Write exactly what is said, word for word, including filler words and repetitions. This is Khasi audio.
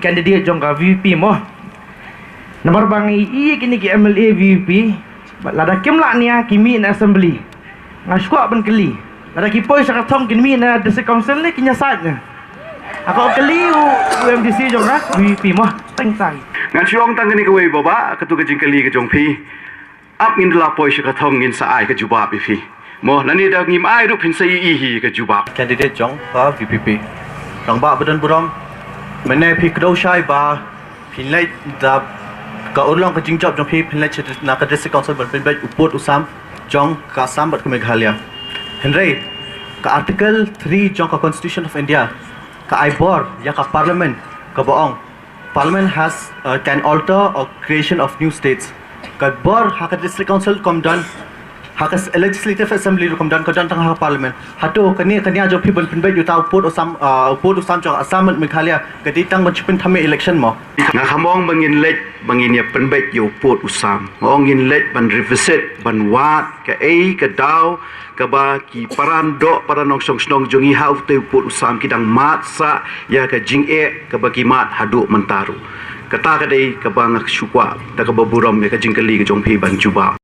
Candidate jong ka VPP mo. Namar ba ngi ïohi kine ki MLA VPP, lada kim lah nia ki mih na assembly. Nga shu kwah ban kylli. Lada ki poi sha ka thong kin mih na district council ne kin ïasaid ne. Nga kwah kylli u, u MDC jong ka VPP mo. Tang tang. Ngan shu ong tang kane kawei Bah, kato ka jingkylli ka jong phi. Ap ngin da la poi sha ka thong ngin sa ai ka jubab ïa phi. Mo, lane da ngim ai ruh phin sa ïohi hi ka jubab. Candidate jong ka VPP. Rangbah ba don burom. Mynne phi kdew shai ba phin leit da ka urlong ka jingjop jong phi, phin leit na ka District Council ban pynbeit u pud u sam jong ka Assam bad ka Meghalaya. Hynrei ka Article three jong ka Constitution of India ka ai bor ïa ka Parliament, kaba ong Parliament has, uh, can alter or creation of new states. Ka bor ha ka District Council kam don, ha ka s-, Legislative Assembly ruh kam don, ka don tang ha ka Parliament. Hato kane, kane ka jong phi ban pynbeit ïa uta u pud u sam, uh, u pud u sam jong Assam bad Meghalaya, ka dei tang ban shu pynthame election mo? Nga kam ong ba ngin leit, ba ngin ïa pynbeit ïa u pud u sam. Nga ong ngin leit ban revisit, ban wad kaei ka daw kaba ki para doh, para nongshong shnong jong ngi ha uta u pud u sam ki dang mad sah ïa ka jingeh kaba ki mad haduh mynta ruh. Kata ka dei kaba nga shu kwah da kaba burom ïa ka jingkylli ka jong phi ban jubab.